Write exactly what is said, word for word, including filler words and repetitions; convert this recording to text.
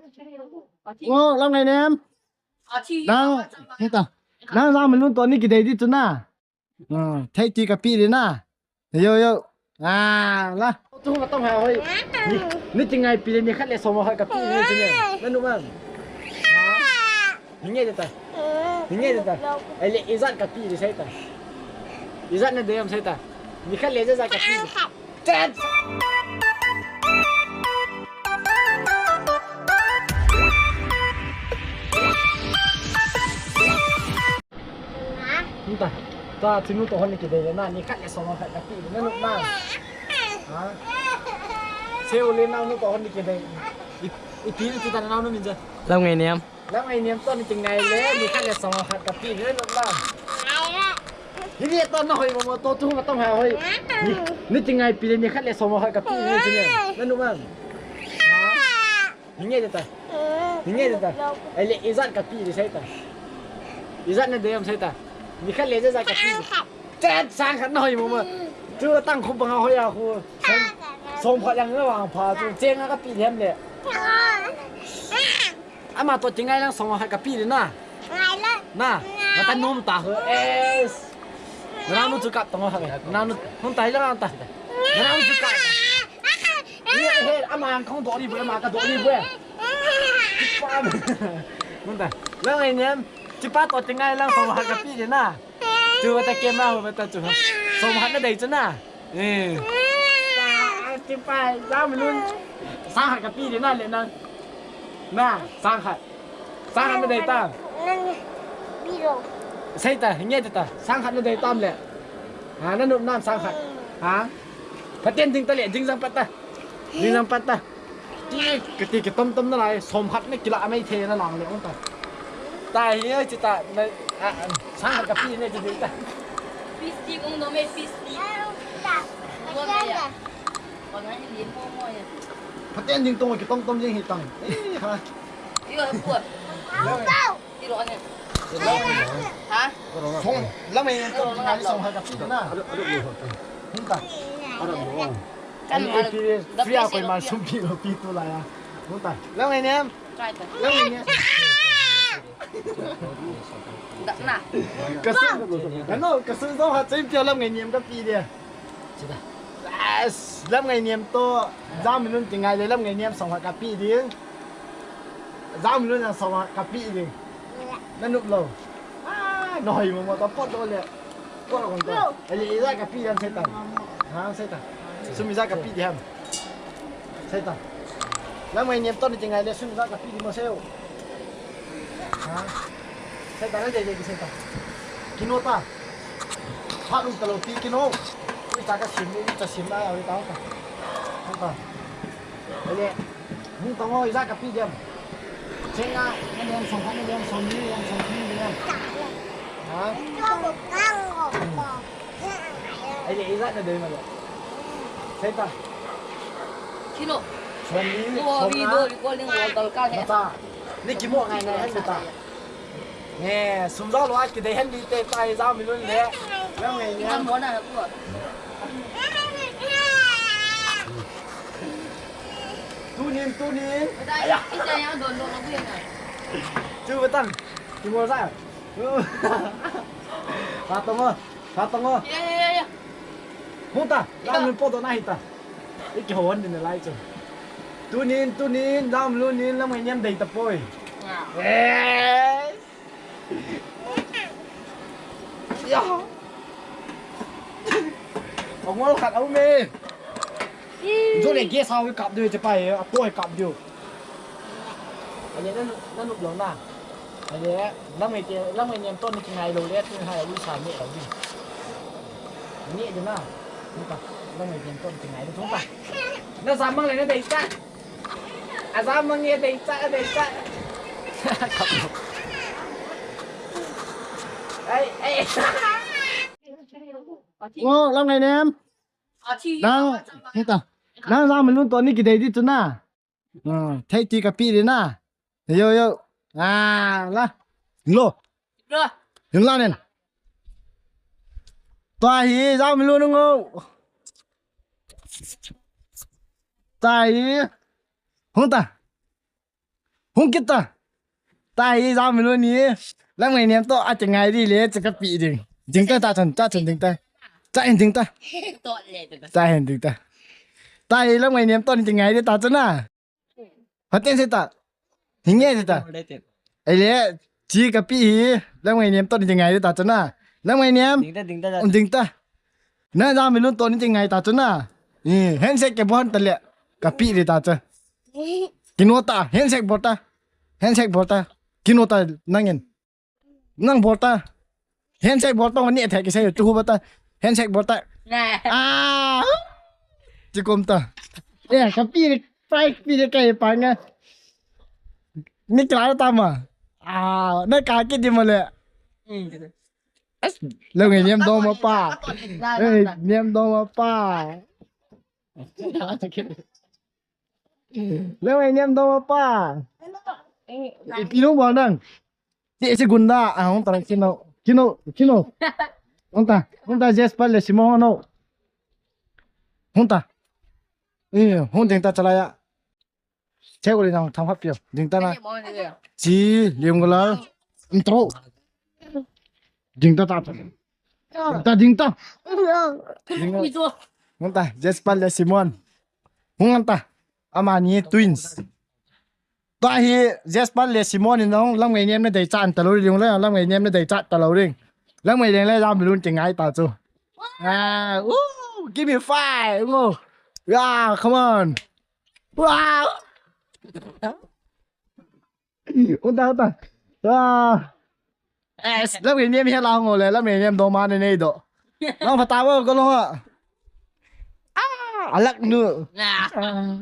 Ngo, Lamngainem. Nang, hita. Nang Jamilu toh ni kidei di chu na. Hmm, thei ti kapi di na. Yo, yo. Ah, la. Tu ma tong ha hoi. Ni, ni ti ngaipi le ni khat le som khat kapi di chu ne. Na nu man. Ha? Ni nge de ta. Ni nge de ta. Ai le ijat kapi di sai ta. Ijat na de yam sai ta. Ni khat le ijat kapi di. Tet. Nta, ta chinu toh hon ni kidei le na, ni khat le som khat kapi le na nu na. Ha? Seu le nau nu toh hon ni kidei. I, i ti ni ti ta nau nu min ja. Lamngainem. Lamngainem toh ni ti ngai le, ni khat le som khat kapi le na nu na. Hi ni toh na hoi mo mo toh tu ma tong ha hoi. Ni, ni ti ngaipi le ni khat le som khat kapi le chu ne. Na nu man. Ha? Ni nge de ta. Ni nge de ta. Ai le ijat kapi di sai ta. Ijat na de yam sai ta. Ni khat le ijat kapi di. Tet sang khat na hoi mo ma. Tu tang khu bang hoi a khu. Som, som khat yang na wang pha tu. Cheng a kapi di ham le. Ama toh ti ngai lang som khat kapi di na. Na, na ta nom ta ho. Es. Na nu chu kap tong ha. Na nu, hon tai lang ta. Na nu chu kap. Ni he, ama ang khong do ni bu, ama ka do ni bu. Mun ta. Lamngainem. Chi pa toh ti ngai lang som khat kapi di na. Chu ta kem na ho ta chu. Som khat na dei chu na. Eh. Ti pa, Jamilu. Sang khat kapi di na le nang. Na, sang khat. Sang khat na dei ta. Sai ta, nge ta. Sang khat na dei tam le. Ha, na nu nam sang khat. Ha? Phaten ding ta le, ding jang pat ta. Ding jang pat ta. Ti, kati kitom tom na lai, som khat na kila mai the na lang le ong ta. Ta hi, chi ta, na, a, a, sang khat kapi ne chi ding ta. Pisti kong do me pisti. Phaten ding tong kitom tom jing hi tang. Eh, ha. Yo, he pu. Tiro ne. Ha? Song, Lamngainem toh ni ngai som khat kapi na. Hung ta. Kan free a koi man sum pi lo pi tu la ya. Hung ta. Lamngainem. Lamngainem. Dak na. Kasu. Ano, kasu so ha chen pi Lamngainem kapi dia. Sida. Yes, Lamngainem toh Jamilu ti ngai le Lamngainem som khat kapi ding. Jamilu na som khat kapi ding. Na nup lo. Ah, na hoi mo mo ta pot do le. Pot kon to. Ai, ijat kapi ding sai ta. Ha, sai ta. Sum ijat kapi ding ham. Sai ta. Lamngainem toh ni ti ngai le sum ijat kapi ding mo seu. Ha? Sai ta na dei dei sai ta. Kino ta. Phat um ta lo ti kino. Ui ta ka sim ni ta sim na ya ui ta ta. Ta. Ale. Hung ta mo ijat kapi ding. Chenga, na ding som khat na ding som ni ding som ni ding. Ha? Ale ijat na dei ma le. Sai ta. Kino. Som ni, som na. Video recording wall tal ka he. Mata. Ni kimo ngai ngai han ta. Nge, sum jao lou a kidei hen di te tai Jamilu le. Lamngainem. Tunin, tunin. Aya. Chu batan. Kimo sa. Ka tong o. Ka tong o. Ya, ya, ya, ya. Hung ta. Lamngainem po to na hita. I kihou hon din lai chu. Tunin, tunin, Jamilu nin, Lamngainem dei tapoi. Nga. Eh. Ya. Ongol khat au me. Ih. Jo le gas hau kap diu che pai, a poi kap diu. Ale na, na nup lo na. Ale, Lamngai te, Lamngainem toh ni kingai lou le, tu hai ui sa me lou ni. Ni de na. Ni ta, Lamngainem toh ni kingai lou thong ta. Na sa mang le na dei ta. A sa mang ye dei ta, dei ta. Ai, ai. Ngo, Lamngainem. Nang, hita. Nang Jamilu toh ni kidei di chu na. Hmm, thei ti kapi di na. Yo, yo. Ah, la. Lo. Lo. Hin la nen. Tua hi, Jamilu nung o. Tua hi. Hung ta. Hung kit ta. Tahi Jamilu ni. Lamngainem toh akingai di le, cha kapi ding. Ding ta, ta chun, ta chun ding ta. Cha hin ding ta. Cha hin ding ta. Tahi Lamngainem toh ni kingai di ta chun na. Hatin se ta. Hinge se ta. Ele, chi kapi hi. Lamngainem toh ni kingai di ta chun na. Lamngainem. Ding ta, ding ta. Un ding ta. Na Jamilu toh ni kingai ta chun na. Handshake kibol ta le. Kapi di ta chun. Kino ta, handshake bol ta. Handshake bol ta. Kino ta nangin. Nang bol ta. Handshake bol ta, ani athei kisei tu hu bol ta. Handshake bol ta. Ah. Ti kom ta. Eh, kapi ni, pai pi ni kai pa nga. Ni kila ta ma. Ah, na ka ki di mo le. Lamngainem dong ma pa. Eh, nem dong ma pa. Lamngainem dong ma pa. Ipi nung bol nang. Ti si gunda, ah, hung ta kino, kino, kino. Hung ta, hung ta Jasper le Simon no. Hung ta. Eh, hung ding ta chalai a. Che uli nang tham hap pio. Ding ta na. Chi, lim gula. Intro. Ding ta ta. Ding ta, ding ta. Hung ta, Jasper le Simon. Hung ta. Amani twins. Tahi Jasper le Simon in nong Lamngainem na dei chan ta lo ring le, Lamngainem na dei chat ta lo ring. Lamngainem le Jamilu kingai ta chu. Ah, ooh, give me five. Ooh. Yeah, come on. Wow. Hung ta, hung ta. Ah. Lamngainem hi la hung le, Lamngainem dong ma ne nei do. Nang pha ta bo ko lo ha. Ah, alak nu. Ah.